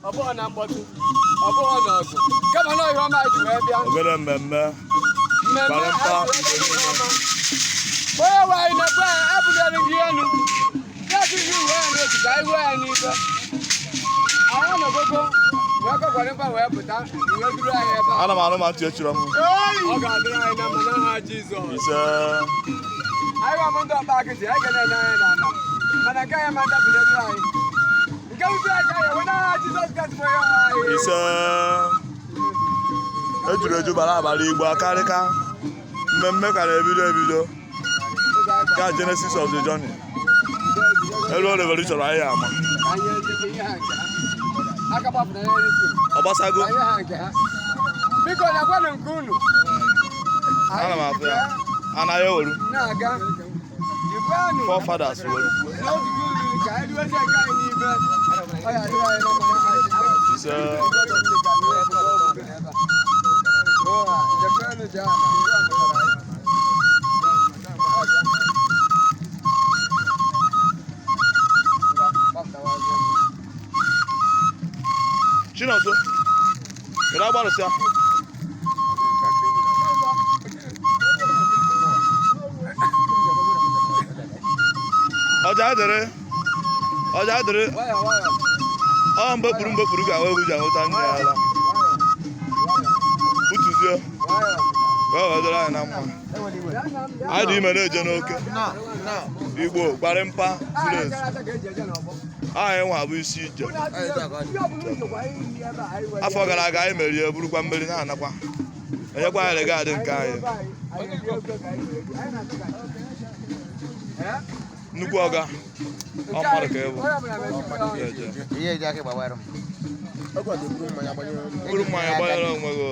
Ọ bụghị na mkpọtụ, ọ bụghị na ọgụ, kama na ihe ọma ji wee bịa. Ogene mmemme. Mmemme. Gbara mkpa. Anyị ji wee bịa ihe ọma. Onye nwe anyị na-ekwe anyị ebuliere gị elu na-asị gị uwe ya n'otu ka anyị hụọ ya n'ibe. Anyị anọgogo wee kwekwara mkpa wee pụta wee duru anyị ebe a. Ana m anụ ma ntị echiri m. Ọ ga-adịrị anyị na mma n'aha Jizọs. Ise. Anyị nwa bụ ndị ọkpa akịtị, anyị ga na-enye anyị n'ala, mana nke anyị ma ndapụ n'elu anyị nke wutere anyị ka anyị enwe n'aha Jizọs Kraịst bụ onye nwe anyị. Ise. Ejuru eju bara abalị Igbo akarịka. Mmemme ka na-ebido ebido. Ka genesis of the journey. Elu revolution anyị ama. Anyị ejebe ihe ha nke ha aka gbapụrụ ya n'isi. Ọ gbasago. Anyị ha nke ha, biko na-agwanụ nke unu. Ana m afụ ya. Anaghị eweru. Na-aga jikwanụ. Forefathers weru. N'otu gị uru ka anyị ruozie nke anyị n'ibe. Ọ ya adịrị anyị na mma n'aha Jizọs. Ise. Chinonso, kedu agbarụsịa? Ọja dịrị, ọja dịrị, ọ mgbe kpuru ka egwu ji ahụta nne ya ala. Butuzie, ka ọ wee dịrị anyị na mma. Anyị dị ime na-eje n'oke. Igbo gbara mpa zuru ezu. Anyị nwa bụ isi ije. Afọ gara aga anyị merie, burukwa mmeri na-anakwa. Enyekwa anyị regard nke anyị. Nnukwu ọga, ọ mmadụ ka ị bụ. Eje. Ihe eji aka gbawara m. Buru mmanya gbanyere onwe gị.